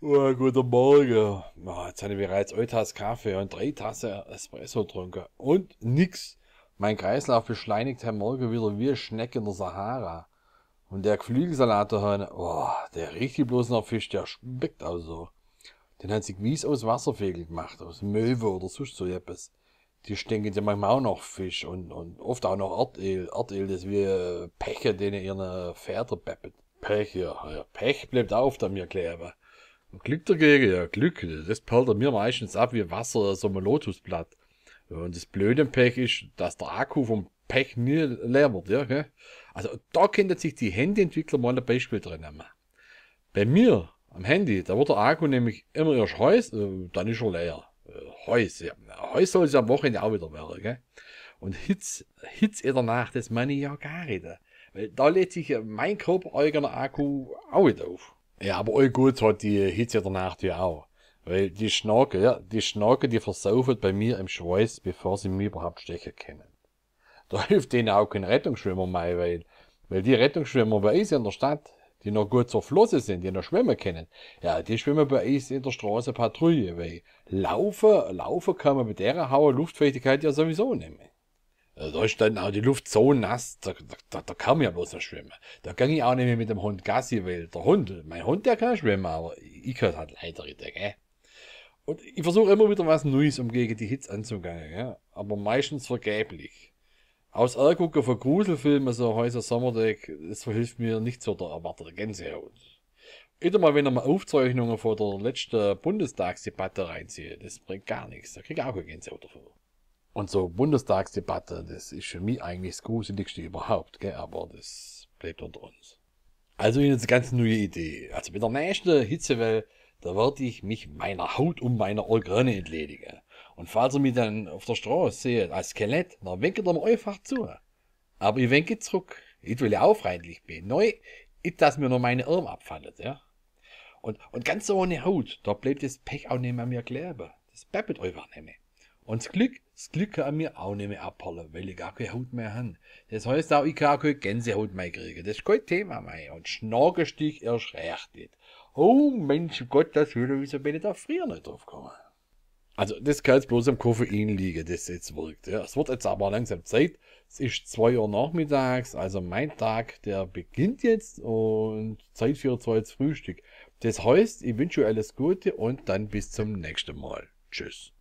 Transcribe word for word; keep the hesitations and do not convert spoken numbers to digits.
Oh, guten Morgen. Oh, jetzt habe ich bereits eine Tasse Kaffee und drei Tassen Espresso getrunken. Und nix. Mein Kreislauf beschleunigt heute Morgen wieder wie eine Schnecke in der Sahara. Und der Geflügelsalat da, oh, der riecht bloß nach Fisch, der schmeckt auch so. Den haben sie gewiss aus Wasservögel gemacht, aus Möwe oder sonst so etwas. Die stinken ja manchmal auch nach Fisch und, und oft auch nach Erdöl. Erdöl, das wie, äh, Pech, denen ihre Pferde peppet. Pech, ja, ja. Pech bleibt auch oft an mir kleben. Und Glück dagegen, ja, Glück, das perlt an mir meistens ab wie Wasser aus einem Lotusblatt. Ja, und das Blöde am Pech ist, dass der Akku vom Pech nie leer wird, ja, gell? Also, da könnten sich die Handyentwickler mal ein Beispiel dran nehmen. Bei mir am Handy, da wird der Akku nämlich immer erst heiß, äh, dann ist er leer. Äh, heiß, ja. Heiß soll es ja am Wochenende auch wieder werden, gell? Und Hitze, Hitze in der Nacht, das meine ich ja gar nicht. Weil da lädt sich ja mein körpereigener Akku auch wieder auf. Ja, aber euch gut hat die Hitze in der Nacht ja auch. Weil die Schnaken, ja, die Schnaken, die versaufen bei mir im Schweiß, bevor sie mich überhaupt stechen können. Da hilft denen auch kein Rettungsschwimmer mehr, weil, weil die Rettungsschwimmer bei uns in der Stadt, die noch gut zerflossen sind, die noch schwimmen können, ja, die schwimmen bei uns in der Straße Patrouille, weil laufen, laufen kann man bei der hohen Luftfeuchtigkeit ja sowieso nicht mehr. Äh, da ist dann auch die Luft so nass, da, da, da, da kann man ja bloß noch schwimmen. Da kann ich auch nicht mehr mit dem Hund Gassi, weil der Hund, mein Hund, der kann schwimmen, aber ich kann halt leider nicht, gell? Und ich versuche immer wieder was Neues, um gegen die Hitze anzugehen, ja? Aber meistens vergeblich. Aus Angucken von Gruselfilmen, so Häuser Sommerdeck, das verhilft mir nicht zu der erwarteten Gänsehaut. Wieder mal, wenn ich mir Aufzeichnungen von der letzten Bundestagsdebatte reinziehe, das bringt gar nichts. Da kriege ich auch keine Gänsehaut davon. Und so Bundestagsdebatte, das ist für mich eigentlich das Gruseligste überhaupt, gell? Aber das bleibt unter uns. Also, ich habe jetzt eine ganz neue Idee. Also, bei der nächsten Hitzewelle, da werde ich mich meiner Haut und meiner Organe entledigen. Und falls ihr mich dann auf der Straße seht, als Skelett, dann winkt ihr mir einfach zu. Aber ich winke zurück. Ich will ja auch freundlich bleiben. Nein, nicht, dass mir nur meine Arme abfallen, ja. Und, und ganz ohne Haut, da bleibt das Pech auch nicht mehr an mir kleben. Das peppet einfach nicht mehr. Und das Glück, das Glück kann an mir auch nicht mehr abperlen, weil ich gar keine Haut mehr habe. Das heißt auch, ich kann auch keine Gänsehaut mehr kriegen. Das ist kein Thema mehr. Und Schnakenstich erst recht nicht. Oh Mensch, Gott, das würde, wieso bin ich da früher nicht drauf gekommen? Also, das kann jetzt bloß am Koffein liegen, das jetzt wirkt. Ja. Es wird jetzt aber langsam Zeit. Es ist zwei Uhr nachmittags, also mein Tag, der beginnt jetzt und Zeit für ein zweites Frühstück. Das heißt, ich wünsche euch alles Gute und dann bis zum nächsten Mal. Tschüss.